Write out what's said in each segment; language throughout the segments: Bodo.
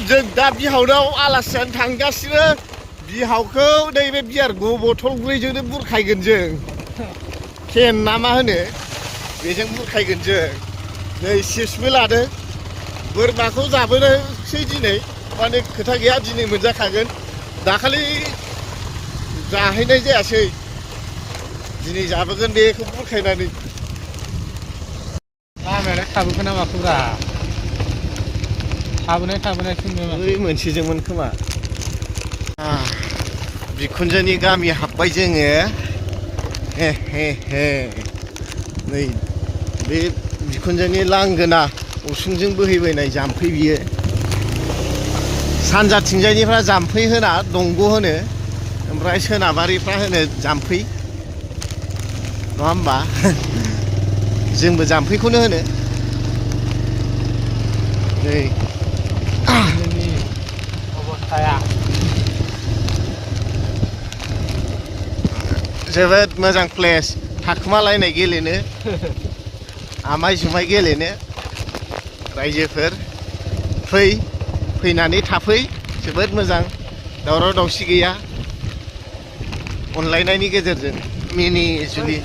जों दा बिहावनाव आलासि जानो थांगासिनो बिहावखौ नैबे बियार बथल ब्रैजोंनो बुरखायगोन जों केन ना मा होनो बेजों बुरखायगोन जों नै चिप्सबो लादों बोरमाखौ जाबोनोसै दिनै माने खोथा गैया दिनै मोनजाखागोन दाखालि जाहैनाय जायासै दिनै जाबोगोन बेखौ बुरखायनानै लामायालाय थाबोगोन ना माखौब्रा थाबोनाय ओइ मोनसेजोंमोन खोमा बिखुनजोनि गामि हाबबाय जोङो हे हे हे नै बे बिखुनजोनि लांगोना उसुंजों बोहैबोनाय जाम्फै बियो सानजाथिंजायनिफ्रा जाम्फै होना दंग' होनो ओमफ्राय सोनाबारिफ्रा होनो जाम्फै नङा होमबा जोंबो जाम्फैखौनो होनो नै अबस्थाया जोबोद मोजां प्लेस थाखुमालायनाय गेलेनो आमाय जुमाय गेलेनो रायजोफोर फैनानै थाफै जोबोद मोजां दावराव दावसि गैया अनलायनायनि गेजेरजों मिनि जुलि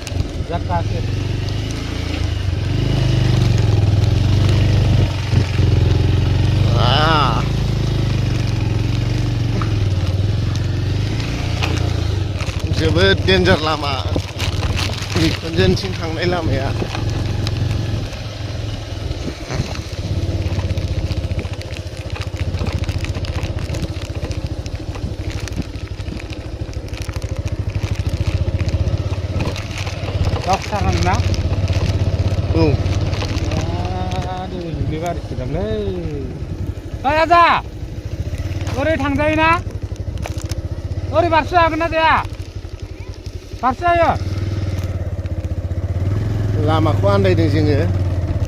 जोबोद डेन्जार लामा बिखुनजोनिथिं थांनाय लामाया दावखुथारनांगोन ना औ दुब्लि बारिसोदांलै ओइ आदा ओरै थांजायोना ओरै बारस' हागोन ना जाया बारस' जायो लामाखौ आन्दायदों जोङो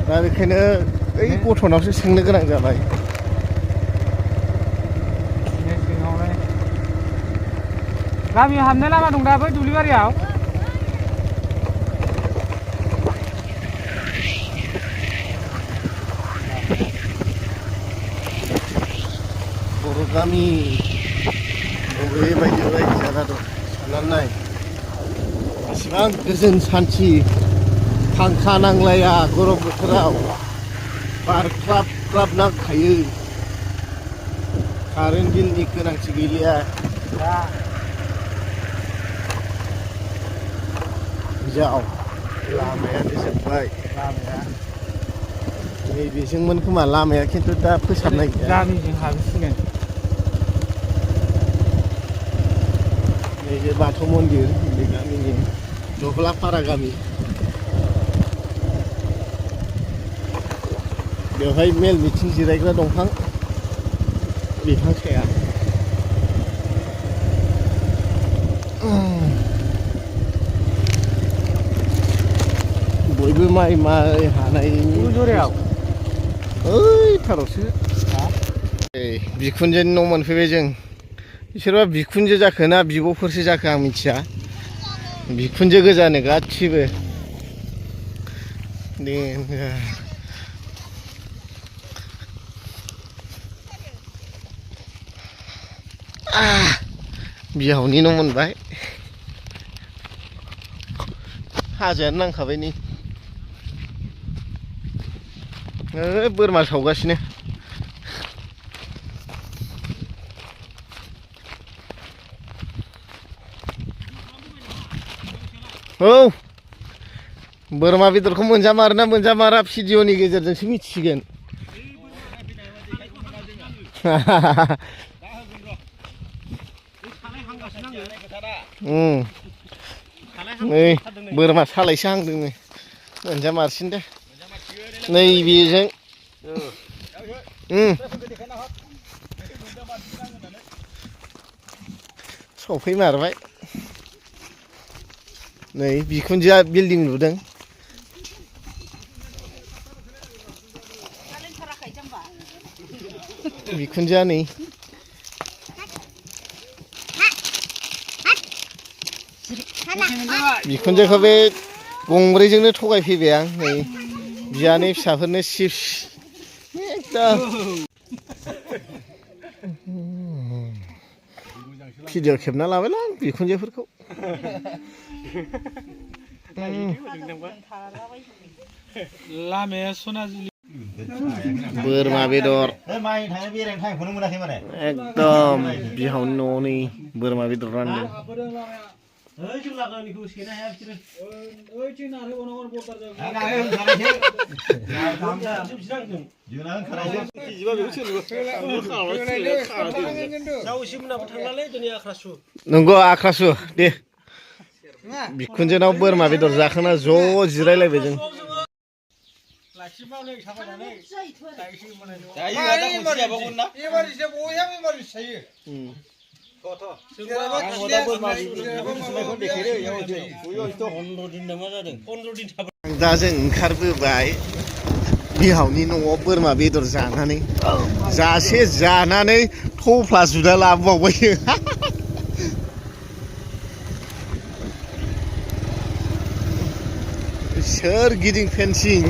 दा बेखायनो ओइ गथ'नावसो सोंनो गोनां जाबाय गामियाव हाबनाय लामा दं दा बै दुब्लिबारियाव बर' गामि बबेबायदि रायजो जाना दं साननानै नाय बेसेबां गोजोन सान्थि फांखा नांलाया गरम बोथोराव बार ख्लाब ख्लाब नांखायो कारेन्ट बिलनि गोनांथि गैलिया जाव लामायानो जोब्बाय नैबेजोंमोन खोमा लामाया खिन्थु दा फोसाबनाय गैया गामिजों हाबसिगोन नैबे बाथौ मन्दिर बे गामिनि दहलापारा गामि बेवहाय मेल मिथिं जिरायग्रा दंफां बिफां साया बयबो माइ हानायनि ओइ थारावसो बिखुनजोनि न' मोनफैबाय जों बिसोरबा बिखुनजो जाखो ना बिब'फोरसो जाखो आं मिथिया बिखुनजो गोजानो गासिबो बिहावनि न' मोनबाय हाजोआनो नांखाबाय नै बोरमा सावगासिनो औ बोरमा बेदरखौ मोनजामारो ना मोनजामारा भिडिअनि गेजेरजोंसो मिथिसिगोन नै बोरमा सालायसो हांदोंनो मोनजामारसिन दे नैबेजों सफैमारबाय नै बिखुनजोआ बिल्डिं लुदों बिखुनजोआ नै बिखुनजोखौ बे गंब्रैजोंनो थगायफैबाय आं नै बियानै फिसाफोरनो चिप्स एकदम भिडिअ खेबना लाबायलां बिखुनजोफोरखौ लामाया सनाजुलि बोरमा बेदर माइ थाङो बेरायनो टाइमखौनो मोनाखै माने एकदम बिहावनि न'आव नै बोरमा बेदर रानदों ओइ जों लागोनिखौ सेनो हाया बिसोरो ओइथिं नारे बनावर बर्डार जायो जोंना होनखानायसो बिदिबा बेखौ जावसिमनाबो थांलालै दिनै आख्रासु नंगौ आख्रासु दे बिखुनजोनाव बोरमा बेदर जाखांना ज' जिरायलायबाय जों लाखिबावलै साबायनानै जायो आदा खनसे जाबावगोन ना एबारैसो बयहाबो एबारैसो जायो दा जों ओंखारबोबाय बिहावनि न'आव बोरमा बेदर जानानै जासे जानानै थफ्ला जुदा लाबोबावबाय सोरगिदिं फेन्सिं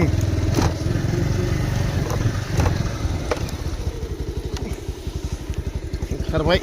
ओंखारबाय